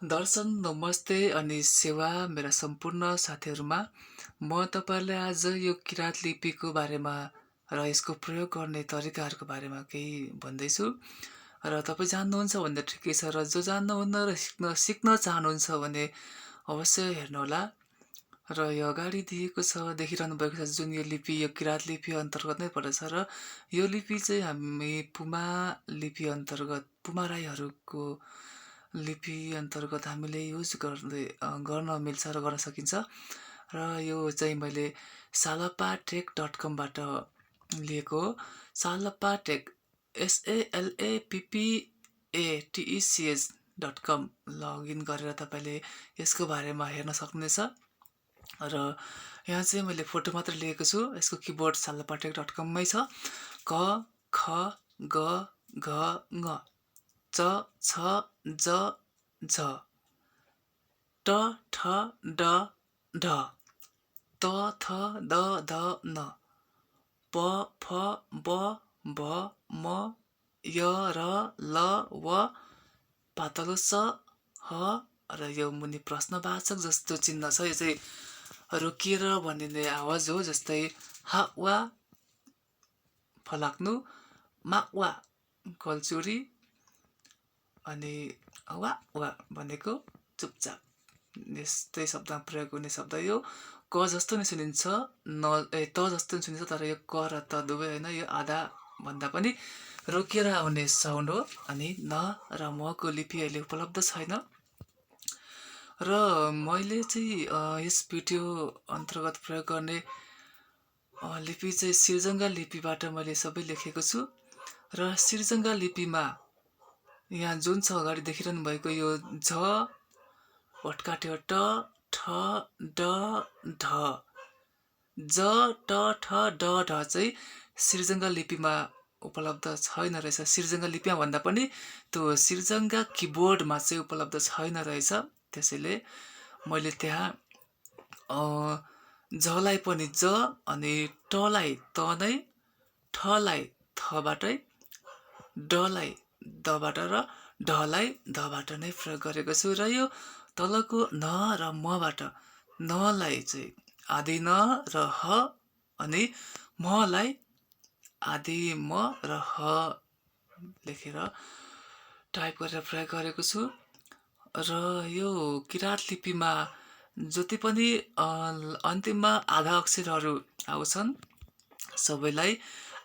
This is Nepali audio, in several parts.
दर्शन नमस्ते अनि सेवा मेरा सम्पूर्ण साथीहरूमा म तपाईँलाई आज यो किराँत लिपिको बारेमा र यसको प्रयोग गर्ने तरिकाहरूको बारेमा केही भन्दैछु र तपाईँ जान्नुहुन्छ भने त ठिकै छ र जो जान्नुहुन्न र सिक्न चाहनुहुन्छ भने अवश्य हेर्नुहोला र यो अगाडि दिएको छ देखिरहनु भएको छ जुन यो लिपि यो किराँत लिपि अन्तर्गत नै पर्दछ र यो लिपि चाहिँ हामी पुमा लिपि अन्तर्गत पुमा राईहरूको लिपि अन्तर्गत हामीले युज गर्न मिल्छ र गर्न सकिन्छ र यो चाहिँ मैले salapatek.com बाट लिएको हो। salapatek SALAPPATECH.com लगइन गरेर तपाईँले यसको बारेमा हेर्न सक्नुहुनेछ र यहाँ चाहिँ मैले फोटो मात्र लिएको छु। यसको किबोर्ड salapatek.com मै छ। क ख ग घ ङ च छ ज झ ट ठ ड ढ त थ द ध न प फ ब भ म य र ल व पातलो स ह र यो मुनि प्रश्नवाचक जस्तो चिन्ह छ। यो चाहिँ रोकिएर भनिने आवाज हो। जस्तै हा वा फलाक्नु, मा वा कल्चुरी अनि वा वा भनेको चुपचाप। यस्तै शब्दमा प्रयोग हुने शब्द यो क जस्तो नै सुनिन्छ त जस्तो नै सुनिन्छ, तर यो क र त दुवै होइन, यो आधा भन्दा पनि रोकिएर आउने साउन्ड हो। अनि न र मको लिपि अहिले उपलब्ध छैन र मैले चाहिँ यस भिडियो अन्तर्गत प्रयोग गर्ने लिपि चाहिँ सिर्जङ्गा लिपिबाट मैले सबै लेखेको छु र सिर्जङ्गा लिपिमा यहाँ जुन छ अगाडि देखिरहनु भएको यो झ भट्काट्यो ट ठ ड ढ ज ट ठ ड ढ चाहिँ सिर्जङ्गा लिपिमा उपलब्ध छैन रहेछ। सिर्जङ्गा लिपिमा भन्दा पनि त्यो सिर्जङ्गा किबोर्डमा चाहिँ उपलब्ध छैन रहेछ। त्यसैले मैले त्यहाँ झलाई पनि ज अनि टलाई त नै, ठलाई थबाटै, डलाई दबाट र ढलाई धबाट नै प्रयोग गरेको छु र यो तलको न र मबाट नलाई चाहिँ आदि न र ह अनि मलाई आदि म र ह लेखेर टाइप गरेर प्रयोग गरेको छु र यो किराँत लिपिमा जति पनि अन्तिममा आधा अक्षरहरू आउँछन् सबैलाई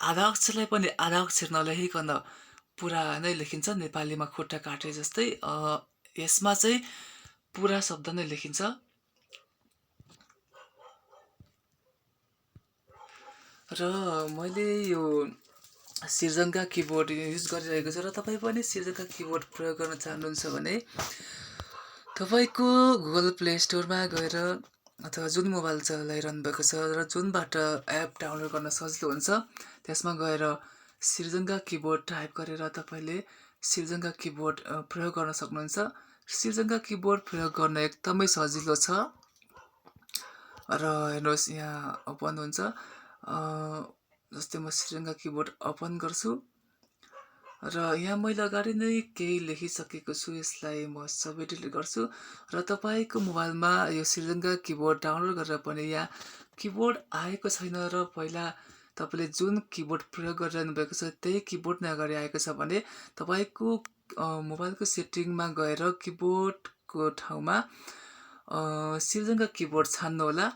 आधा अक्षरलाई पनि आधा अक्षर नलेखिकन पुरा नै लेखिन्छ। नेपालीमा खुट्टा काटे जस्तै यसमा चाहिँ पुरा शब्द नै लेखिन्छ र मैले यो सिर्जङ्गा किबोर्ड युज गरिरहेको छु र तपाईँ पनि सिर्जङ्गा किबोर्ड प्रयोग गर्न चाहनुहुन्छ भने तपाईँको गुगल प्ले स्टोरमा गएर अथवा जुन मोबाइल चलाइरहनु भएको छ र जुनबाट एप डाउनलोड गर्न सजिलो हुन्छ त्यसमा गएर सिर्जङ्गा किबोर्ड टाइप गरेर तपाईँले सिर्जङ्गा किबोर्ड प्रयोग गर्न सक्नुहुन्छ। सिर्जङ्गा किबोर्ड प्रयोग गर्न एकदमै सजिलो छ र हेर्नुहोस् यहाँ ओपन हुन्छ। जस्तै म सिर्जङ्गा किबोर्ड ओपन गर्छु र यहाँ मैले अगाडि नै केही लेखिसकेको छु। यसलाई म सबै डिलिट गर्छु र तपाईँको मोबाइलमा यो सिर्जङ्गा किबोर्ड डाउनलोड गरेर पनि यहाँ किबोर्ड आएको छैन र पहिला तपाईँले जुन किबोर्ड प्रयोग गरिरहनु भएको छ त्यही किबोर्ड नै अगाडि आएको छ भने तपाईँको मोबाइलको सेटिङमा गएर किबोर्डको ठाउँमा सिर्जङ्गा किबोर्ड छान्नुहोला।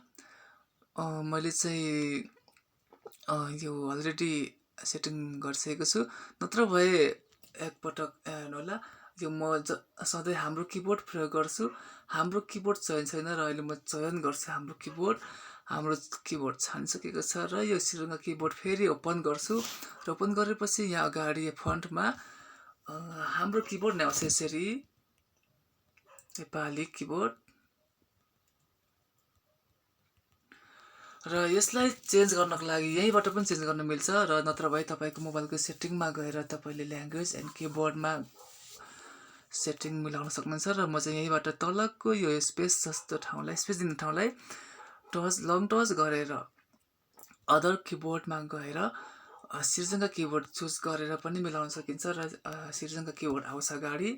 मैले चाहिँ यो अलरेडी सेटिङ गरिसकेको छु, नत्र भए एकपटक हेर्नुहोला। यो म सधैँ हाम्रो किबोर्ड प्रयोग गर्छु। हाम्रो किबोर्ड चयन छैन र अहिले म चयन गर्छु हाम्रो किबोर्ड। हाम्रो किबोर्ड छानिसकेको छ र यो सिर्जङ्गा किबोर्ड फेरि ओपन गर्छु र ओपन गरेपछि यहाँ अगाडि फन्टमा हाम्रो किबोर्ड नै आउँछ यसरी नेपाली किबोर्ड र यसलाई चेन्ज गर्नको लागि यहीँबाट पनि चेन्ज गर्न मिल्छ र नत्र भए तपाईँको मोबाइलको सेटिङमा गएर तपाईँले ल्याङ्ग्वेज एन्ड किबोर्डमा सेटिङ मिलाउन सक्नुहुन्छ र म चाहिँ यहीँबाट तलको यो स्पेस जस्तो ठाउँलाई स्पेस दिने ठाउँलाई लङ टच गरेर अदर किबोर्डमा गएर सिर्जङ्गा किबोर्ड चुज गरेर पनि मिलाउन सकिन्छ र सिर्जङ्गा किबोर्ड आउँछ अगाडि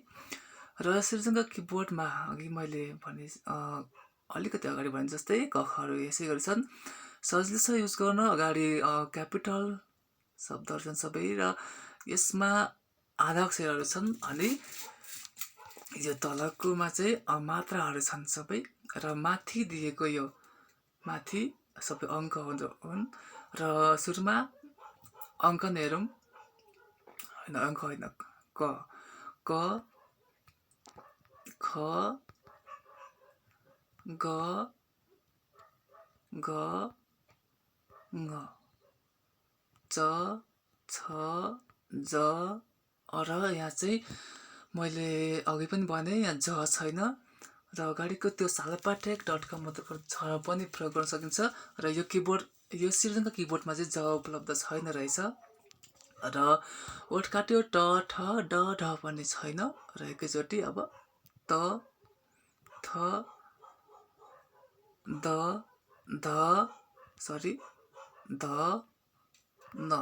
र सृजनका किबोर्डमा अघि मैले भने अलिकति अगाडि भने जस्तै कखहरू यसै गरी छन्। सजिलो छ युज गर्न। अगाडि क्यापिटल शब्दहरू छन् सबै र यसमा आधा अक्षरहरू छन् अनि यो तलकोमा चाहिँ मात्राहरू छन् सबै र माथि दिएको यो माथि सबै अङ्कहरू हुन् र सुरुमा अङ्क नै हेरौँ होइन अङ्क होइन क क ख ग ग ङ च छ ज र यहाँ चाहिँ मैले अघि पनि भने यहाँ ज छैन र अगाडिको त्यो salpatek.com छ पनि प्रयोग गर्न सकिन्छ र यो किबोर्ड यो सृजनका किबोर्डमा चाहिँ ज उपलब्ध छैन रहेछ र ओठ काट्यो ट ठ ड ढ पनि छैन र एकैचोटि अब त थ द ध सरी ध न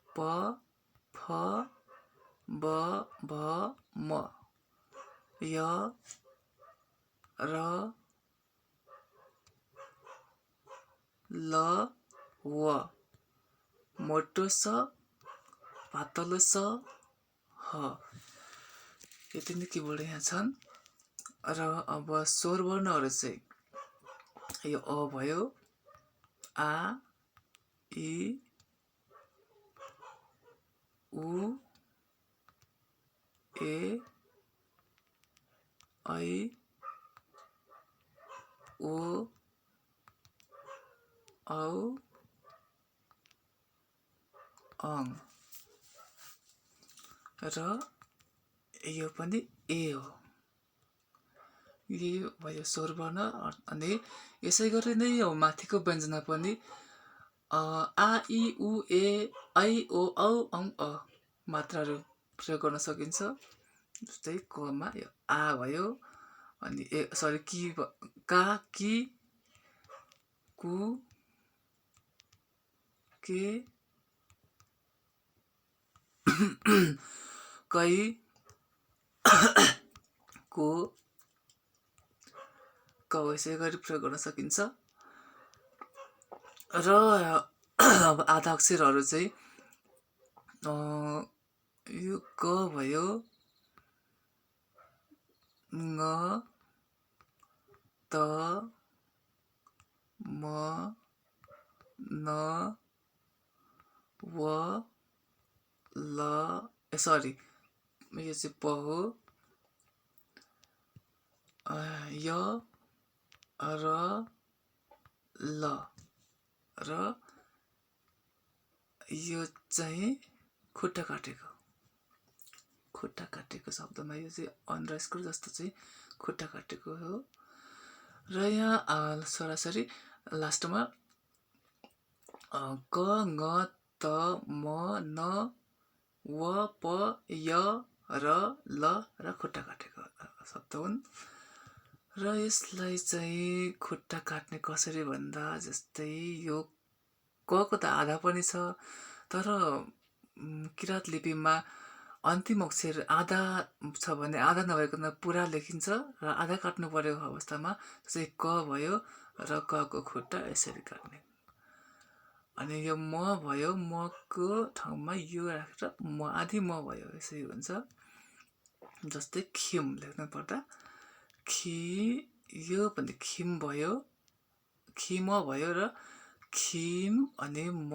प फ ब भ म य र ल व मोटो स पातलो स ह यति नै किबोर्ड यहाँ छन् र अब स्वर वर्णहरू चाहिँ यो अ भयो आ इ उ ए ऐ ओ औ अङ र यो पनि ए हो। यो भयो स्वर वर्ण अनि यसै गरी नै यो माथिको व्यञ्जना पनि आ इ उ ए ऐ ओ औ अङ अ मात्राहरू प्रयोग गर्न सकिन्छ। जस्तै कमा यो आ भयो अनि सरी कि का कि कु के कै को यसै गरी प्रयोग गर्न सकिन्छ र अब आधा अक्षरहरू चाहिँ यो क भयो ङ त म न व ल सरी यो चाहिँ प हो य र ल र यो चाहिँ खुट्टा काटेको शब्दमा यो चाहिँ अन्डरस्कोर जस्तो चाहिँ खुट्टा काटेको हो र यहाँ सरासरी लास्टमा क ङ त म न व प य र ल र खुट्टा काटेको शब्द हुन् र यसलाई चाहिँ खुट्टा काट्ने कसरी भन्दा जस्तै यो क को त आधा पनि छ तर किराँत लिपिमा अन्तिम अक्षर आधा छ भने आधा नभइकन पुरा लेखिन्छ र आधा काट्नु परेको अवस्थामा चाहिँ क भयो र क को खुट्टा यसरी काट्ने अनि यो म भयो मको ठाउँमा यो राखेर म आधी म भयो यसरी हुन्छ। जस्तै खिम लेख्नु पर्दा खि यो पनि खिम भयो खिम भयो र खिम अनि म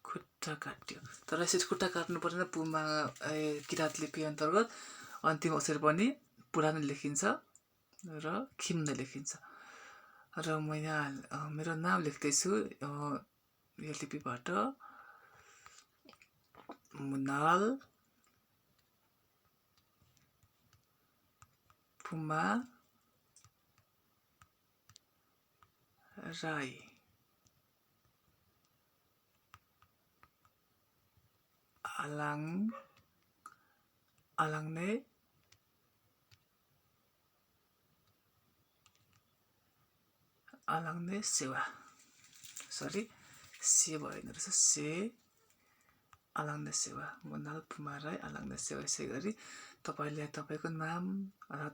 खुट्टा काट्यो तर यसरी खुट्टा काट्नु परेन पुमा किराँत लिपि अन्तर्गत अन्तिम अक्षर पनि पुरा नै लेखिन्छ र खिम नै लेखिन्छ र म यहाँ मेरो नाम लेख्दैछु यो लिपिबाट मुनाल पुमा राई आलाङ्ने सेवा सरी से भएन रहेछ से आलाङ्ने सेवा मुनाल पुमा राई आलाङ्ने सेवा यसै गरी तपाईँले तपाईँको नाम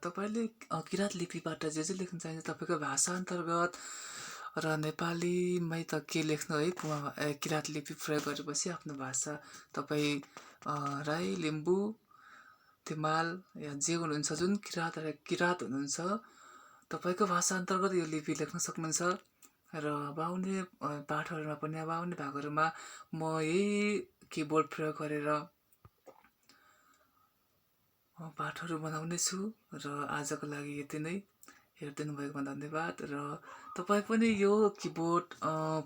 तपाईँले किराँत लिपिबाट जे जे लेख्न चाहन्छ तपाईँको भाषा अन्तर्गत र नेपालीमै त के लेख्नु है किराँत लिपि प्रयोग गरेपछि आफ्नो भाषा तपाईँ राई लिम्बू तिमाल या जे हुनुहुन्छ जुन किराँत हुनुहुन्छ तपाईँको भाषा अन्तर्गत यो लिपि लेख्न सक्नुहुन्छ र बाहुने पाठहरूमा पनि बाहुने भागहरूमा म यही किबोर्ड प्रयोग गरेर पाठहरू बनाउने छु र आजको लागि यति नै हेरिदिनु भएकोमा धन्यवाद र तपाईँ पनि यो किबोर्ड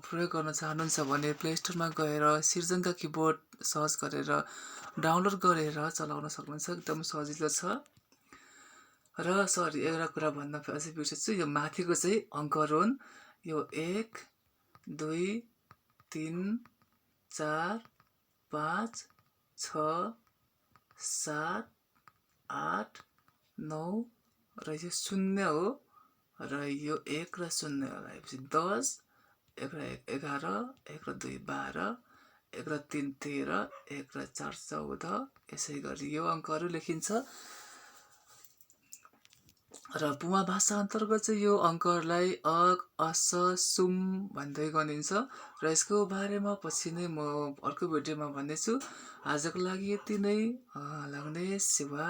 प्रयोग गर्न चाहनुहुन्छ भने प्ले स्टोरमा गएर सिर्जनका किबोर्ड सर्च गरेर डाउनलोड गरेर चलाउन सक्नुहुन्छ एकदम सजिलो छ र सरी एउटा कुरा भन्न अझै बिर्सेछु यो माथिको चाहिँ अङ्करोन यो 1 2 3 4 5 6 7 8 9 र यो 0 हो र यो 1 र 0 लगाएपछि 10 1 र 1 11 1 र 2 12 1 र 3 13 1 र 4 14 यसै गरी यो अङ्कहरू लेखिन्छ र पुमा भाषा अन्तर्गत चाहिँ यो अङ्कहरूलाई अक अस सुम भन्दै गनिन्छ र यसको बारेमा पछि नै म अर्को भिडियोमा भन्नेछु आजको लागि यति नै लाग्ने सेवा